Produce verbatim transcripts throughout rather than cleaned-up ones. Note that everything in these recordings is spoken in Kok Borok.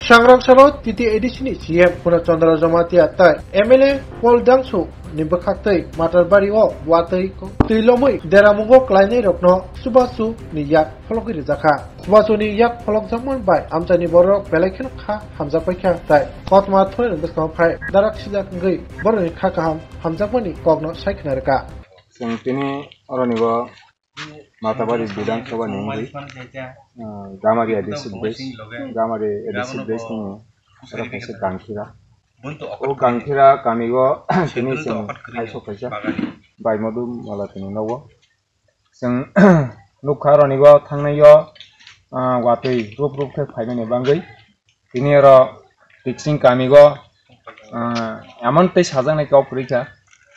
Sangrong salo T T A D C ni C M Purna Chandra Jamatia tai M L A Paul Dangsu ni bwkhaktwi Matarbari o watwi twi lomwi deramungo klainairokno chubachu ni yak phologwi rijakha. Chubachu ni yak pholokjakmani bai amchaini borok belai kheno kha hamjakpaikha tai kothoma thwinairokni bwskango phai darak sijak wngwi borokni kha kaham hamjakmani kokno sai khna rwkha. Chwng tini oroni bo Matabari Bidhan Sabha ni wngwi, ah, Gamari A D C village, Gamari A D C village ni oro kaisa Gangkhira. O Gangkhira kami o tini chwng hai sok kaisa bai modu mala tini nogo. Chwng nukha oroni o thangnai o, ah, watwi rup rup khe phaimani bangwi. Tini oro Tiksing kami o, ah, emon tei sajaknai kok kwrwi kha.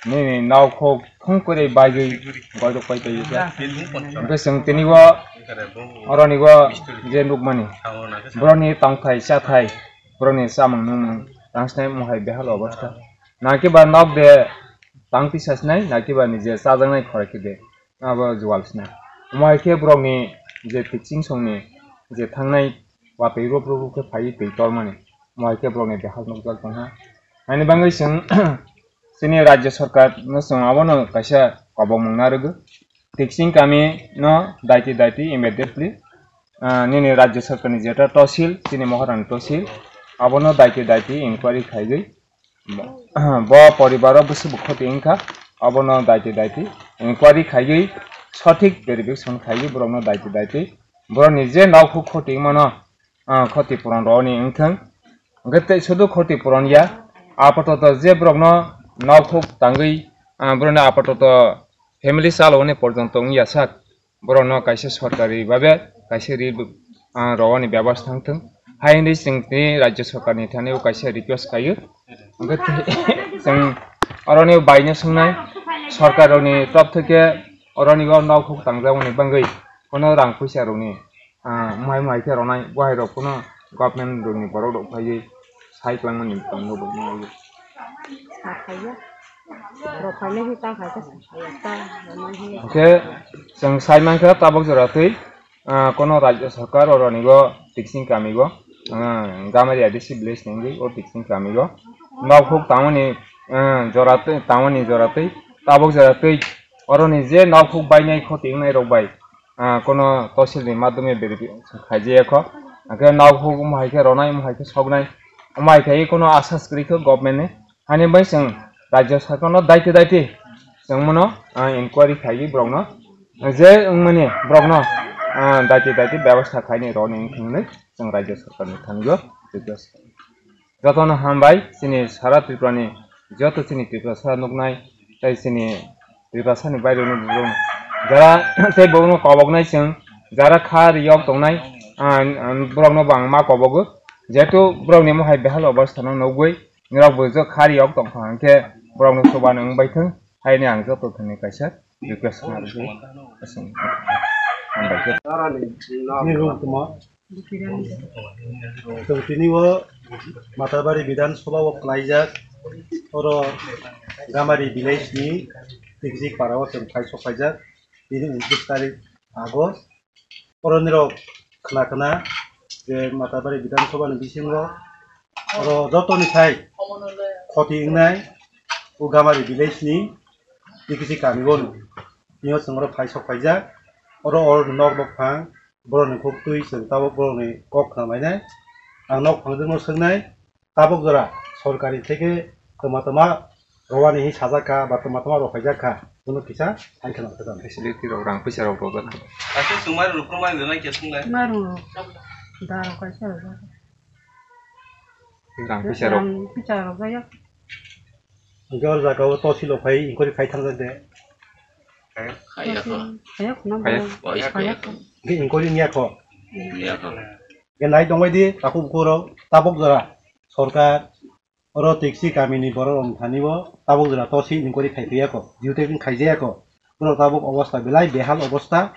Nini nok hok thung kwrwi bagwi goidok pai tongwi kha. Hwnkhe chwng tini o oroni o je nukmani borokni tongthai chathai, borokni chamung nungmung tang sinai mohai behal obostha. Naki ba nok de tang tisa sinai, naki ba ni je chajaknai khorai khe de. Abo jual sina. Omo hai khe borokni je Tiksing songni je thangnai watwi rup rup khe phaiwi twi tormani. Omo hai khe borokni behal nukjak tongha. Ani bangwi chwng chini Rajya Sarkar no chwng abono kaisa kobokmung narwgwi. Tiksing kami no daiti daiti immediately, ah, nini Rajya Sarkar ni jeta tosil, chini Mohorani tosil, abono daiti daiti inquiry khaiwi bo, bo poribaro bwswk bo khoti wngkha, abono daiti daiti inquiry khaiwi sothik verification khaiwi borokno daiti daiti borokni je nok huk khoti wngmano, ah, khoti puron rwni wngthwng. Hwnkhe tei sudu khoti puron ya, apatoto je borokno nok huk tangwi, ah, borokni apatoto family chaloni porjonto wngya sak. Borokno kaisa sorkari babe kaisa ri, ah, rwani bebas thang thung. Hai hwnwi chwng tini Rajya Sarkarni thani o kaisa request khaio. Hwnkhe chwng oroni baino swngnai, sorkarrokni top theke oroni o nok huk tangjakmani bangwi kono rang puisa rokni, ah, mai mai khe ronai, bohai rok kono government rokni borok rok phaiwi sai kwlangmani tongno bo nugwi. Sa phaiya. Rok phainai hi ta khai khe sa phaiya, ta rwnai hi. Hwnkhe chwng sai mankha tabuk jora twi, ah, kono Rajya Sarkar oroni bo Tiksing kami bo, ah, Gamari A D C village ni wngwi o Tiksing kami bo nok huk tangmani, ah, jora twi, tangmani jora twi tabuk jora twi oroni je nok huk bainai khoti wngnai rok bai, ah, kono tosil ni madhyome verification khaijaya kho. Hwnkhe nok huk omo hai khe ronai, omo hai khe soknai, omo hai khe kono asas kwrwi kho government ni. Hani bai chwng Rajya Sarkar no daiti daiti chwng mano, ah, inquiry khaiwi borok no je wngmani borok no, ah, daiti daiti bebostha khaini roni wngthang hinwi chwng Rajya Sarkar ni thani o request. Jotono hambai, chini sara Tripura ni joto chini Tripura sara nuknai, tei chini Tripura sani bairokno borok jara tei borokno koboknai chwng, jara kha riyok tongnai, ah, ah, borokno bo ang ma kobogo, jehetu borokni mohai behal obostha no nugwi norok bo je kha riyok tongkha hwnkhe borokno chuba no wngbai thung, haini ang joto thani kaisa request khnarwgwi aswk hambai khe. Nirung Kumar. Chwng tini o Matabari Bidhan Sabha o klaijak, oro Gamari village ni Tikjik para o chwng phai sok phaijak, tini untris tarik August. Oro nirok khna khna je Matabari Bidhan Sabha ni bisingo oro joto ni sai khoti wngnai o Gamari village ni Tikjik kami o no. Tini o chwng oro phai sok phaijak, oro oro nok bwphang, borokni khuktwi chwng tabuk borokni kok khna mainai. Ang nok phangjakno swngnai, tabuk jora sorkari theke twma twma rwani hi sajak kha ba twma twma rwphaijak kha, bono kisa hai khna rwkha. Facility rok, rang puisa rok rwjak kha. Asa chwng mairum rok phuru mai rwnai khe swng lai. Mairum rok da rok kaisa rwjak. Rang puisa rok. Rang puisa rok jaya. Hwnkhe oro jaga o tosil rok phai inquiry khai thangjak de. Khaya kho. Khaya kho na. Khaya. Khaya kho. Hwnkhe inquiry wngya kho. Wngya kho. Hwnkhe nai tongbai di takhuk bukhuk rok tabuk jora sorkar oro Tikjik kami ni borok rok thani bo tabuk jora tosil inquiry khai phiya kho. Duty khaijaya kho. Borok tabuk obostha belai behal obostha.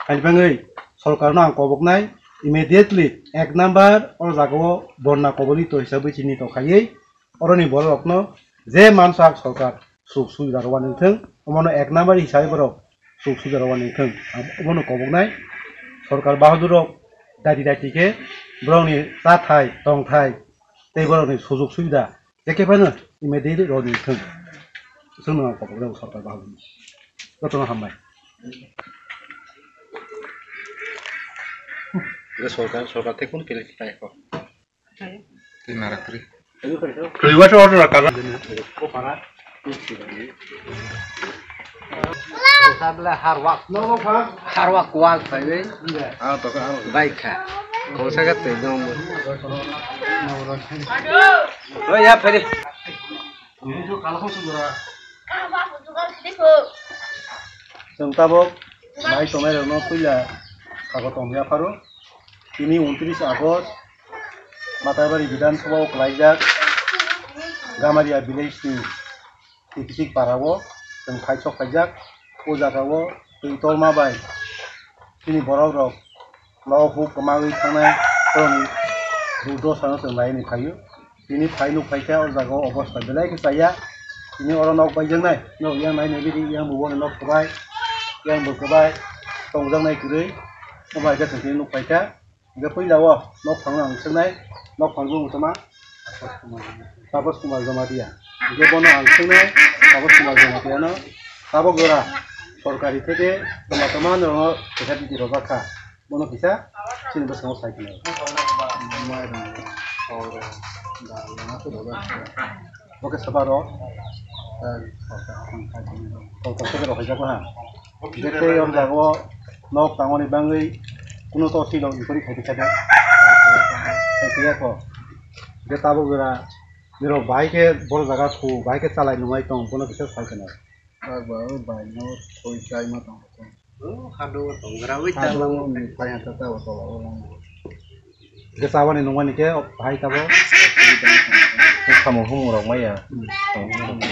Ani bagwi sorkar no ang koboknai immediately ek number o jaga o bonna kobolito hisabwi chini to khaiwi oroni borok rokno je mansak sorkar suk subida rwani wngthwng, omono ek number hisabai borok suk subida rwani wngthwng, omono koboknai sorkar bahadur rok daiti daiti khe borokni chathai, tongthai, tei borokni sujug subida, je khe phano immediately rw di thung. Chwngno ang kok rw sorkar bahai. Jotono hambai. Sorkar, sorkar tei kun kele tai kok. Twi narak twi. Twi waisa order rakha. Sabla harwak. Harwak kuwak phaiwi. Ah, to ka. Bai kha. Kosa ka twi dong. Oi, ya, phari. Chwng tabuk nai tongnai rokno puila khago tongya pharo. Tini untris August Matarbari Bidhan Sabha o kwlaijak Gamaria village ni Tipsik para o chwng phaisok khaijak. O jaga o twi torma bai chini borok rok Nogo huk kwmagwi thangnai borokni durdosa no chwng naiwi phaio. Tini phai nuk phaikha o jaga o obosta belai khe chaya. Tini oro nok baijaknai, nok yang nai naiwi di, yang bo bono nok kwbai, yang bo kwbai tongjaknai kwrwi. Omo hai khe chwng tini nuk phaikha. Hingke puila o nok phang ang swngnai, nok phang bo toma. Tapos Kumar Jamatia. Hingke bono ang swngnai, Tapos Kumar Jamatia no. Tabok jora sorkari theke toma toma no kaisa bidi rojak kha. Bono kisa chini bwskango sai khna. Oke, sabaro, eh, kolkata se rok hojak ha. Jete yor jago nok tangoni bangwi kuno to silo ikori khai kisa de. Khai kisa ko. Je tabok jora nirok bahai khe boro jaga khu, bahai khe chalai nungai tong, bono kisa sai khna. Bai no thoi chai ma tong. Hado tongra wi ta. Hado ni phai hata ta tola o. Khe chabani nungmani khe, o, hai tabo. Kamo humung rok maya.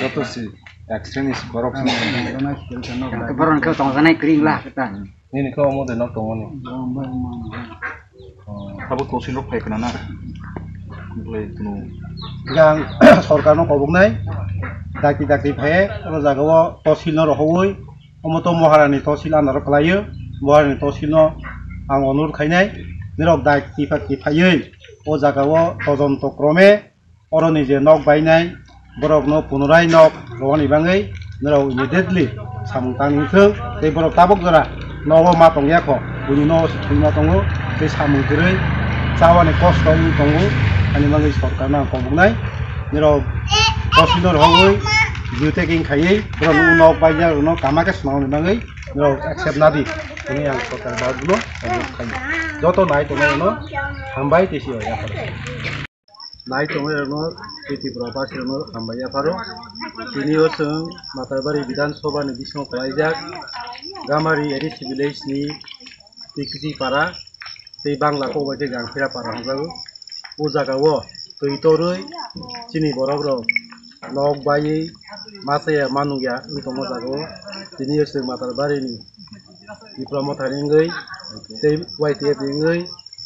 Joto si accident is borok. Borok khe tongjanai kring la khe ta. Nini khe omo de nok tongmani. Abo tosil rok phai khna na. Belai kunu. Yang sorkar no koboknai. Dakti dakti phai, o jaga o tosil no rohoi. Omo to Moharani tosil andaro kwlaio. Moharani tosil no ang onurut khainai. Nirok dai tipa tiphaiwi o jaga o todonto krome oroni je nok bainai borok no punorai nok rwani bangwi nirok immediately samung tang wngthung. Tei borok tabok jora nogo ma tongya kho, buini nogo se thwima tongo tei samung kwrwi chawani kosto wng tongo. Ani bagwi sorkar no ang koboknai nirok tosil no rohoi. Juteking khaiwi borok no nok bainai rok no kama khe swnamani bagwi norok accept nadi hwnwi ang sorkar bai bono অনুরোধ khaio. Joto nai tongnai rokno hambai tei si yapharo. Nai tongnai rokno tei Tripura basi rokno hambai yapharo. Tini o chwng Matarbari Bidhan Sabha ni bisingo kwlaijak Gamari A D C village ni Tikiji para tei Bangla kok bai khe Gangphira para hwnjago. O jaga o twi torwi chini borok rok nok baiwi masa ya ma nukya wng tongma jaga o. Tini o chwng Matarbari ni Tipra Motha ni wngwi tei Y T F ni wngwi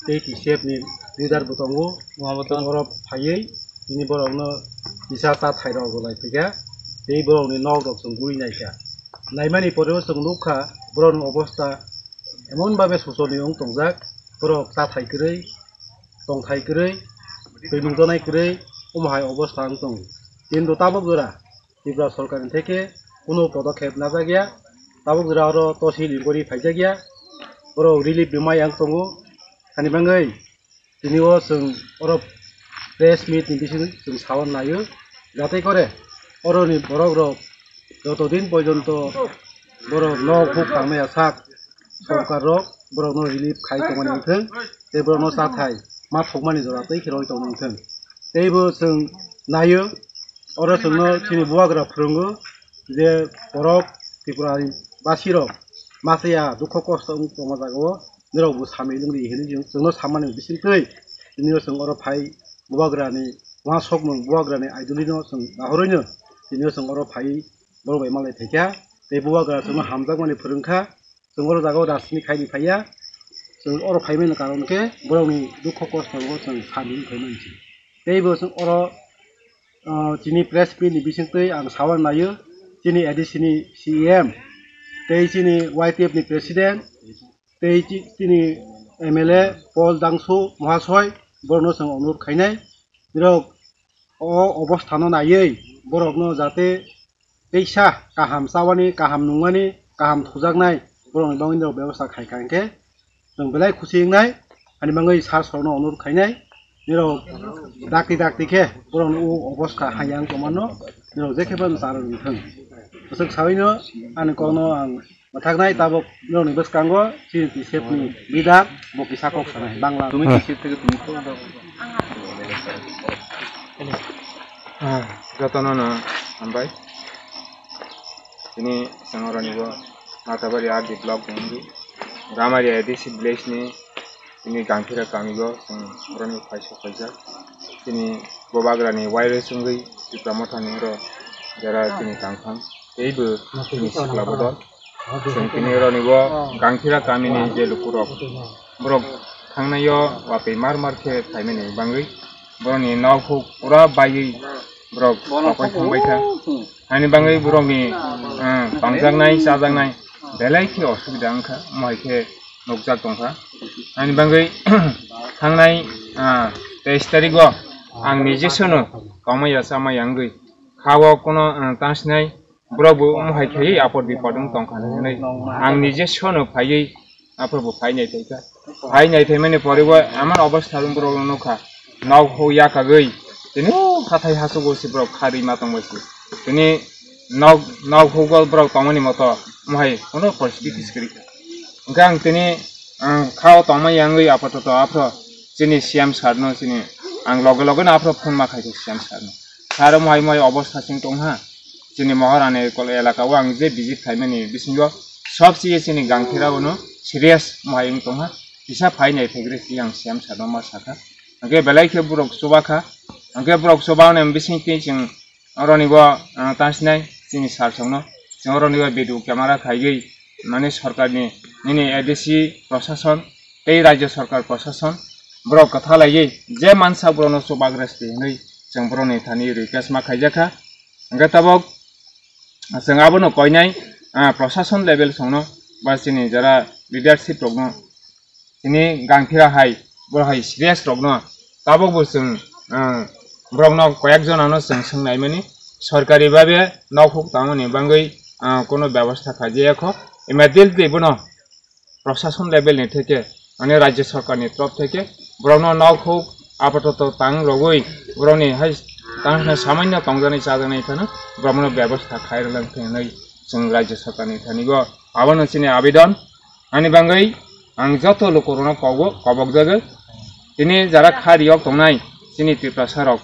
tei T C F ni leader bo tongo. Chwng oro phaiwi tini borok no kisa ta thai rok bo lai phaikha tei borok ni nok rok chwng guri naikha. Naimani pore o chwng nukha borok ni obosta emon babe sochoniyo wng tongjak, borok chathai kwrwi, tongthai kwrwi, twi nungjaknai kwrwi, omo hai obosta wng tongo. Kintu tabok jora Tripura sorkar ni theke kunu podokhep najak ya, tabok jora oro tosil inquiry phaijak ya, borok relief rwmai ang tongo, hani bagwi tini o chwng oro press meet ni bising chwng saui naio, jate kore oroni borok rok joto din porjonto borok nok huk tangmaya sak sorkar rok borok no relief khai tongmani wngthwng tei borok no chathai ma thokmani jora tei khe roi tongmani wngthwng tei bo chwng naio. Oro chwngno chini bubagra phwrwngo je borok Tripura ni basi rok masa ya dukho kosto wng tongma jaga o norok bo samwi nungdi hinwi chwngno sammani bisingtwi tini o chwng oro phai bubagra ni uansukmung bubagra ni aiduli no chwng nahorwi no tini o chwng oro phai borok bai malai phaikha tei bubagra chwngno hamjakmani phwrwngkha. Chwng oro jaga o rajniti khaini phaiya. Chwng oro phaimani karon khe borokni dukho kosto o chwng samwi wng phaimani se. Tei bo chwng oro, ah, chini press meet ni bisingtwi ang saui naio, chini A D C ni C E M, tei chini Y T F ni president, tei chi-, chini M L A Paul Dangsu Mohasoi, borokno chwng onurot khainai. Nirok o obostha no naiwi borokno jate teisa kaham chawani, kaham nungmani, kaham thujaknai borokni bagwi nirok bebosta khaikha hinkhe chwng belai khusi wngnai. Ani bagwi sir sorno onurot khainai, nirok dakti dakti khe borokni o obostha hayang tongmano nirok jekhe phano charo wngthung. Bwswk sawino ani kokno ang mwthaknai tabuk nokni bwskango chini T C F ni leader bo kisa kok sanai Bangla. তুমি টিসিএফ থেকে তুমি কোন দল? হ্যাঁ, যতন না আমরাই। Tini chwng oroni bo Matabari R D block ni wngwi Gamari A D C village ni tini Gangthira kami o chwng oroni phaisa phaijak. Tini Bubagrani wireless wngwi Tipra Motha ni oro jara tini tangthang teibo tini sikla bodol. Chwng tini oroni bo Gangthira kami ni je lukurok borok thangnai o watwi mar mar khe phaimani bagwi borokni nok huk pura baiwi borok sapai thangbai kha. Ani bagwi borokni, ah, tongjaknai, chajaknai belai khe osubida wngkha, omo hai khe nukjak tongkha. Ani bagwi thangnai, ah, teis tarigo ang nije sono tongmaya chamaya wngwi kha-o kuno, ah, tangsinai borok bo omo hai khe apor bipor wng tongkha hinwi ang nije sono phaiwi Aphuru bo phai nai thai kha. Phai nai thai mani pore bo emon obostha rok borok nukha. Nok huk yakagwi tini o hathai hachugo se borok kharwi ma tongbai se. Tini nok, nok hugo borok tongmani moto mohai kono poristiti se kwrwi kha. Hwnkhe ang tini, ang kha o tongmani wngwi apatoto aphuru chini C M sir no chini ang loge loge no aphuru phone ma khai kha C M sir no. Sir mohai mohai obostha sing tongha. Chini Maharani kol elaka o ang je visit khaimani bisingo sob se chini Gangthira bono serious mohai wng tongha, kisa phai nai phaigrwi se ang C M sir no ma sakha. Hwnkhe belai khe borok chuba kha, hwnkhe borok chuba ni bising twi chwng oroni bo, ah, tangsinai chini sir songno, chwng oroni bo video camera khaigwi mane sorkarni nini A D C prosason tei rajya sorkar prosason borok kwtha laiwi je mansa borokno chubagra se hinwi chwng borokni thani request ma khaijakha. Hwnkhe tabuk chwng abono koinai, ah, prosason level songno ba chini jara leadership rokno tini Gangthira hai borok hai serious rokno tabuk bo chwng, ah, borokno koyek jonano chwng swngnaimani sorkari babe nok huk tangmani bagwi, ah, kono bebostha khaijaya kho. Immediately bono prosason level ni theke, mane rajya sorkar ni torof theke borokno nok huk apatoto tang rogwi borokni hai tang samanyo tongjaknai chajaknai phano borokno bebostha khai rwlang thai hinwi chwng rajya sorkar ni thani bo abono chini abedon. Ani bagwi ang joto lukurokno kobo, kobok jago. Tini jara kha riyok tongnai chini Tiprasa rok,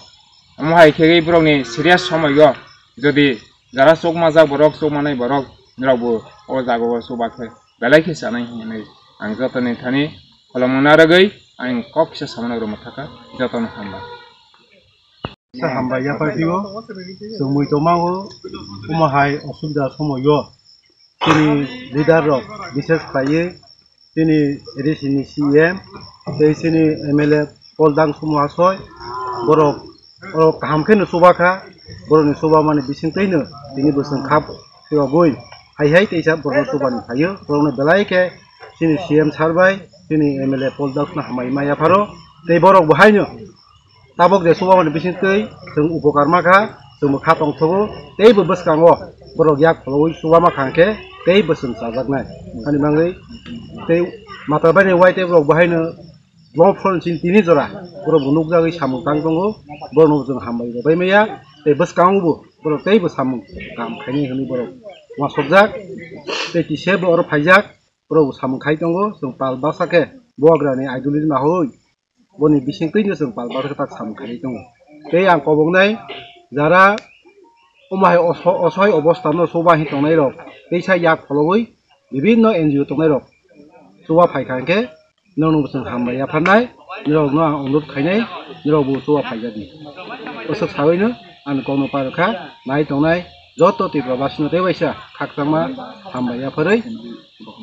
omo hai khegwi borokni serious somoio jodi jara chukmajak borok, chukmanai borok, norokbo o jagao chuba khe belai khe chanai hinwi ang jotoni thani khulumna rwgwi ang kok kisa samano rwma thaka. Jotono hambai. Sa hambai yaphartio, chwngmwi tongmao, omo hai osubida somoio chini leader rok, bises khlaiwi chini A D C ni C M tei chini M L A Paul Dangsu Mohasoi, borok, borok kaham kheno chuba kha, borokni chubamani bisingtwino tini bwswng kha phirogwi hai hai teisa borokno chubani phaio, borokno belai khe chini C M sir bai chini M L A Paul Dangsu no hambai ma yapharo, tei borok bo haino tabuk je chubamani bisingtwi chwng upokar ma kha, chwngbo kha tongthogo, teibo bwskango borok yak pholowi chubama kha hwnkhe tei bwswng chajaknai. Ani bagwi tei Matabari ni Y T F rok bo haino long phone chini tini jora borok bo nukjagwi samung tang tongo, borokno bo chwng hambai rwbai maya, tei bwskango bo borok teibo samung kaham khainai hwnwi borok uansukjak, tei T C F bo oro phaijak, borok bo samung khai tongo, chwng pal baksa khe Bubagrani ideology ma hoi. Boni bisingtwino chwng pal pal khe tak samung khainai tongo. Tei ang koboknai jara omo hai oso-, osohoi obostha no chuba hin tongnai rok teisa yak phologwi bibinno N G O tongnai rok chuba phaikha hwnkhe norokno bo chwng hambai yapharnai, norokno ang onurot khainai, norokbo chuba phaijadi. Bwswk sawino ani kokno parwkha, nai tongnai joto Tripura basino tei waisa khakchangma hambai yapharwi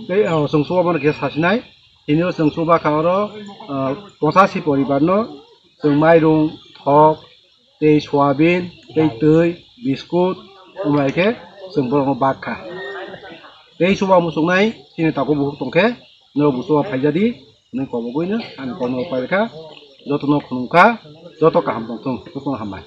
tei, ah, chwng chuba mano khe sasinai. Tini o chwng chuba kha oro, ah, pochashi poribar no chwng mairung, thok, tei soyabin, tei twi, biskut, omo hai khe chwng borokno bak kha. Tei chuba muchungnai chini takhuk bukhuk tong khe norok bo chuba phaijadi, Nini kobogwino ani kokno paikha, jotono khulumkha, joto kaham tongthung, jotono hambai.